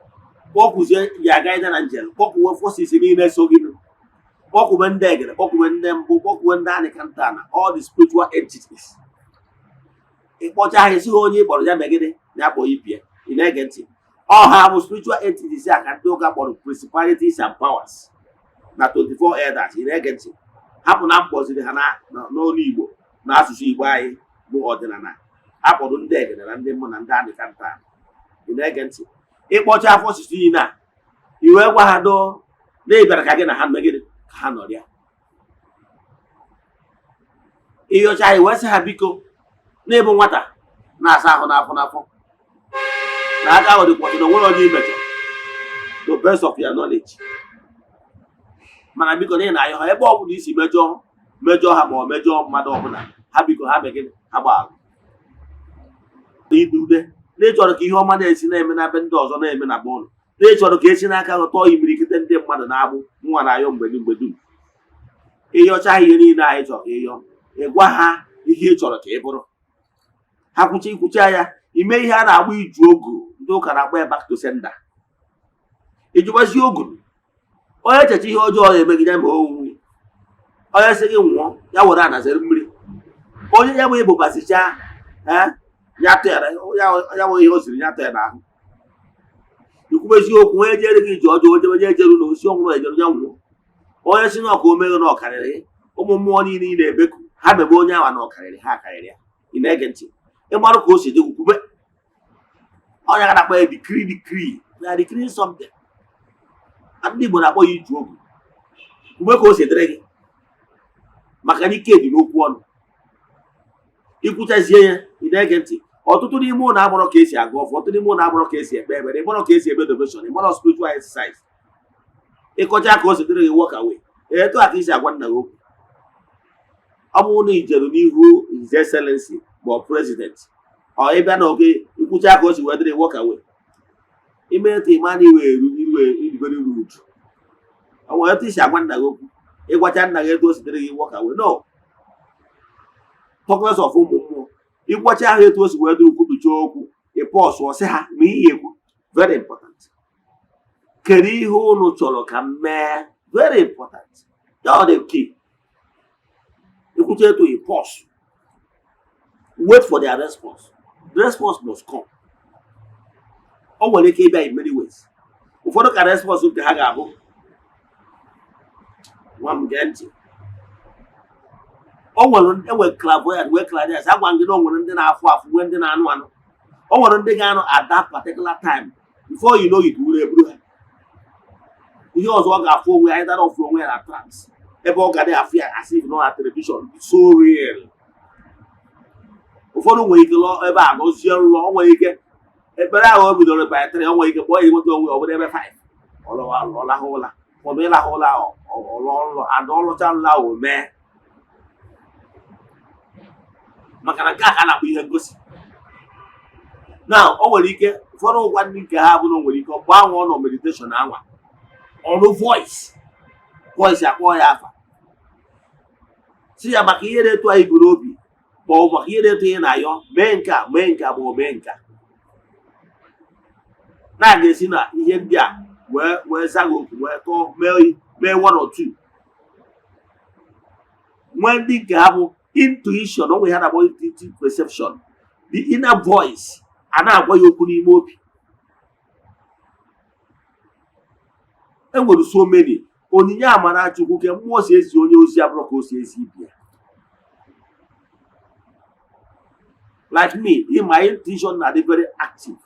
kpọkwuzie ya aga na njem, kpọkwuwe forces niile so gị, kpọkwuwe ndị egere, kpọkwuwe ndị mbụ, kpọkwuwe ndị anịkanta na all the spiritual entities. Ịkpọcha ha, esighị onye ị kpọrọ ya megide ya kpọọ ibie. Ị na-ege ntị? Ọha bụ spiritual entities a ka ndị ụka kpọrọ principalities and powers na 24 elders. Ị na-ege ntị? Hapụ na mkpọziri ha n'olu Igbo, na asụsụ Igbo anyị bụ ọdịnala, akpọrọ ndị egede na ndị mmụ na ndị anịkanta. Ị na-ege ntị? Ịkpọcha afọ osisi niile a, i wee gwa ha doo na ị bịara ka gị na ha megide ka ha nọrịa. Ịyọcha anyị wee sị ha biko, n'ịbụ nwata na-asa ahụ n'afọ n'afọ na aka ahụ dịkwa ọtụ na onwere onye imejọ, to best of your knowledge. Mana biko, n'ihi na ayọ ha, ebe ọ bụla isi mejọọ, mejọọ ha ma ọ mejọọ mmadụ ọbụla, ha biko, ha megịnị? Ha gbaalụ idude na ịchọrọ ka ihe ọma na-esi na-eme na be ndị ọzọ, na-eme na be ụlọ, na ịchọrọ ka esi n'aka gị tọọ imirikiti. Ekete ndị mmadụ na-agbụ nwa na-ayọ mgbe mgbe dum. Ịyọcha ha ihe niile anyị chọrọ ka ịyọ, ịgwa ha ihe ị chọrọ ka ị bụrụ, ha kwucha, ikwucha ya, ime ihe a na-agba iju ogu. Ndị ụka na-akpọ ya back to sender. Ijụgbazi ogu, onye echeche ihe ọjọọ ya emegide ma onwe onye sị gị nwụọ, ya were anazere mmiri. Onye ya bụ ịbụbasịcha ya tụ ya, ya bụ ihe o siri ya tụ ya n'ahụ. Ikwubezi okwu, onye jere gị ije ọjọọ, onye onye ejeru na osi ọnwụrụ ejeru, ya nwụọ. Onye si na ọka omeghe na ọkarịrị gị, ụmụ mmụọ niile ị na-ebeku ha mebe onye awa na ọkarịrị ha, akarịrị ya. Ị na-ege ntị? Ịmarụ ka o si dị, kwube. Onye ga na-akpọ ya decree, decree na decree something. Ndị Igbo na-akpọ ya iju ogu. Kwube ka o si dịrị gị, maka na ike dị n'okwu ọnụ. Ikwuchazie ya, ị na-ege ntị? Ọtụtụ n'ime ụlọ agbọrọ ka esi agụ ọfọ, ọtụtụ n'ime ụlọ agbọrọ ka esi ekpe ekpere, ịgbọrọ ka esi eme devotion, ịgbọrọ spiritual exercise. Ịkọcha ka o si dịrị gị, walk away. Etu a ka isi agwa nna gị okwu. Ọ bụrụ na ijeru n'ihu His Excellency ma ọ president, ọ ịbịa na oge ikwucha ka o si wee dịrị, walk away. Ime etu ịma na iwe eru iwe iribere rude. Ọ nwere etu isi agwa nna gị okwu. Ịgwacha nna gị etu o si dịrị gị, walk away. No talk less of ụmụ mmụọ. Ịgwacha ahụ etu o si wee dịrị, kwubicha okwu, ị pause, ọ sị ha ma ihe ekwu. Very important. Kedu ihe unu chọrọ ka m mee? Very important. That the key. Ikwucha etu, ị pause, wait for their response. The response must come. O nwere ike ịbịa in many ways. Ụfọdụ ka response nke ha ga-abụ, "Nwa m, gee ntị." O nwere enwe clairvoyant, nwee clairvoyance. Agwa gị na o nwere ndị na-afụ afụ, nwee ndị na-anụ anụ. O nwere ndị ga-anụ at that particular time. Before you know it, wuru eburu ha. Ihe ọzọ, ọ ga-afụ onwe ya, either ọfụ onwe ya na trance, ebe ọ ga na-afụ ya as if nọ na television, so real. Ụfọdụ nwere ike lọ ebe a nọzie nlọ. O nwere ike ekpere ahụ o bidoro by 3, o nwere ike kpọọ ya, enweta onwe ya, ọ bụrụ ebe 5 ọ lahụ ụla. Ụfọdụ ịlahụ ụla, ọlọ nlọ ada, ọlụcha nlọ ahụ, o mee. Maka na nke a ka a na-akpọ ihe ngosi na o nwere ike. Ụfọdụ ụgwa ndị nke ha bụ na o nwere ike mgbe ahụ ọ nọ meditation anwa, ọnụ voice, voice akpọọ ya afa, si ya maka ihe na-etu anyị buru obi, ma ọ bụ maka ihe na-etu ihe na-ayọ, mee nke a, mee nke a, ma ọ mee nke a. Na a ga-esi na ihe ndị a wee zaghị okwu, wee tọọ, mee one or two. Nwee ndị nke ha bụ intuition. Onwe ha na-akpọ intuitive perception, the inner voice a na-agwa ya okwu n'ime obi. E nwere so many onyinye amara Chukwu ke mmụọ si ezi onye ozi abụrụ ka o si ezi ibi ya. Like me, in my intuition na-adị very active.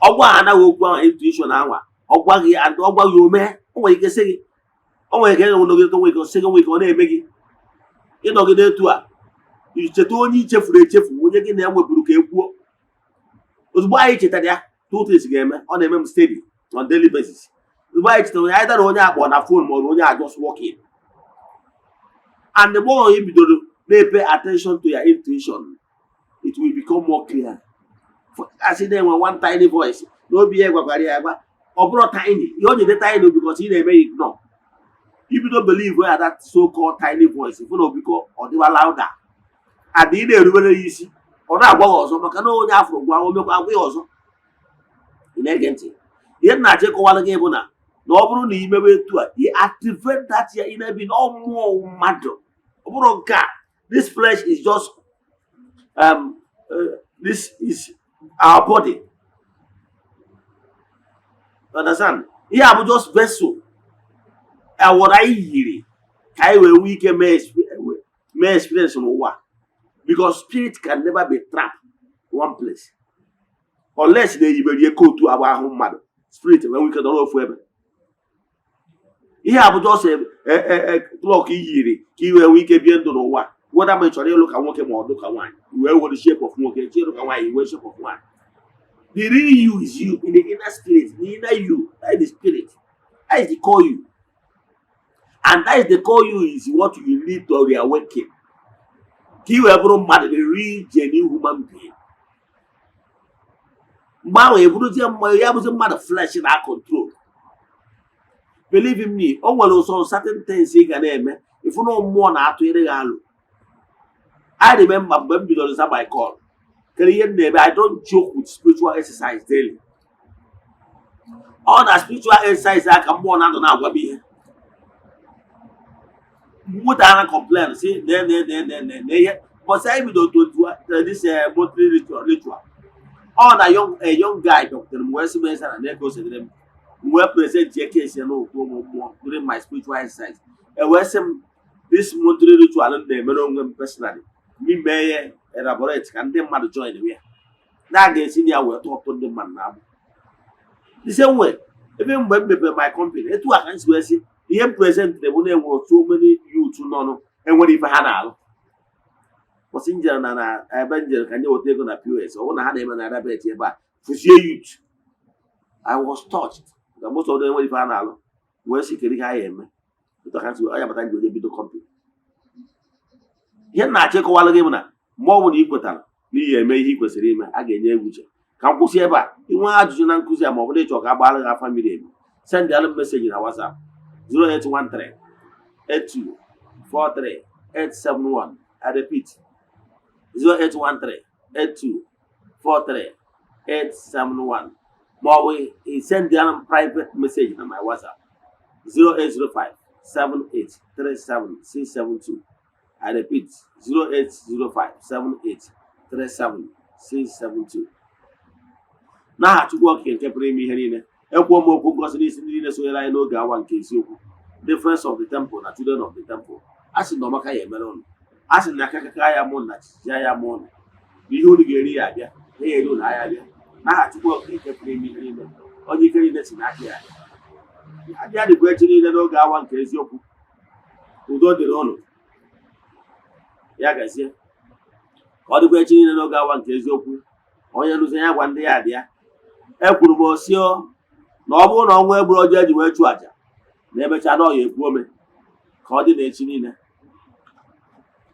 Ọgwa anaghị okwu ahụ, intuition anwa ọ gwaghị and ọ gwaghị ome. O nwere ike sị gị, o nwere ike ịnọgide, nwere ike sị gị, nwere ike ọ na-eme gị ịnọgide etu a, icheta onye ichefuru echefu, onye gị na ya nweburu ka e kwuo. Ozugbo anyị chetara ya, two things ga-eme. Ọ na-eme m steady on daily basis. Ozugbo anyị chetara onye anyị dara, onye akpọ na phone ma ọ bụ onye a just walking, and the more you bidoro na-pay attention to your intuition, it will become more clear. Asị na-enwe one tiny voice n'obi ya gwakwara ya agwa. Ọ bụrụ tiny, ihe o ji dị tiny because ị na-eme ignore. Ibido believe ya, that so called tiny voice, fụ na obiko ọ dịwa louder, and ị na-erubere ya isi, ọ na-agwa gị ọzọ, maka na onye afụrụ gwa, o mekwa agwa ya ọzọ. Ị na-ege ntị? Ihe m na-achọ ịkọwara gị bụ na ọ bụrụ na ị mewe etu a, you activate that ya inner being. Ọ mmụọ mmadụ, ọ bụrụ nke a, this flesh is just this is our body. You understand? Ihe a bụ just vessel awọrọ anyị yiri ka anyị wee nwee ike mee experience n'ụwa, because spirit can never be trapped in one place unless na eyibere ihe kootu abụ ahụ mmadụ. Spirit wee nwee ike nọrọ ofu ebe. Ihe a bụ just cloak yiri ka ị wee nwee ike bie ndụ n'ụwa, whether ma ị chọrọ ịlụ ka nwoke ma ọ dụ ka nwaanyị, i wee were shape of nwoke, chọọ ịlụ ka nwaanyị, i wee shape of nwaanyị. The real you is you in the inner spirit, the inner you. That is the spirit, that is the core you, and that is the core you is what you need to reawaken ka ị wee bụrụ mmadụ, the real genuine human being. Mgbe ahụ eburuzie mmụọ ya bụzi mmadụ, flesh na control. Believe in me, o nwere ụsọ certain things ị ga na-eme, ịfụ na mmụọ na-atụnyere gị alụ. I remember mgbe m bidoro za my call, kedu ihe m na-eme? I don't joke with spiritual exercise daily. Ọ na spiritual exercise aka mmụọ na-anọ na-agwa m ihe mwụta na complain si na na na na na na ihe. But anyị bidoro 21 this monthly ritual, ọ na a young guy bịakwutere m wee sị m eze na na ego sedere m. M wee present ye case ya n'okwu ụmụ mmụọ during my spiritual exercise. E wee sị m this monthly ritual m na-emere onwe m personally, m mee ya elaborate ka ndị mmadụ join ya, na a ga-esi na ya wee tọpụ ndị mmadụ na-agbụ. The same way, ebe mgbe m mepere my company, etu a ka m si wee sị ihe m present bụ na enwere so many youth nọ enwere ife ha na-alụ. Kwụsị njere na ebe njere ka nye weta ego na POS, ọ bụrụ na ha na-eme na Rabet ebe a fụzie youth. I was touched na most of them enwere ife ha na-alụ, wee sị kedu ihe ha ya eme. Etu a ka m si wee- ọ ya bata nji wee bido company. Ihe m na-achọ ịkọwalụ gị bụ na mgbe ọ bụla ị kwetara na iyi eme ihe ị kwesịrị ime, a ga-enye egwu uche. Ka m kwụsị ebe a. Inwe ajụjụ na nkụzi a, ma ọ bụrụ ịchọ ka a gbaara gị afa miri emi, send alụ m message na WhatsApp 0813 82 43 871. I repeat, 0813 82 43 871, ma ọ bụ ị send alụ m private message na my WhatsApp 0805 78 37 672. I repeat, 0805 78 37 672. N'aha Chukwu Okike nke pụrụ ime ihe niile, ekwuo m okwu ngosi n'isi ndị niile sonyere anyị n'oge awa nke eziokwu, the Friends of the Temple na Children of the Temple. A sị na ọmaka ya emere ụnụ, a sị na akakaka ya mụ na chichi ya mụ ụnụ, na ihe unu ga-eri ya abịa na ya eri unu ahịa abịa. N'aha Chukwu Okike nke pụrụ ime ihe niile, onye ike niile si n'aka ya abịa, dịkwa echi niile n'oge awa nke eziokwu. Udo dịrị ụnụ, ya gazie. Ka ọ dịkwa echi niile n'oge awa nke eziokwu. Onye nụzi ya gwa ndị ya dị ya. Ekwuru m osio na ọ bụrụ na ọnwa egburu ọjọọ eji wee chụọ àjà na emechaa na ọya ekwu ome. Ka ọ dị na echi niile.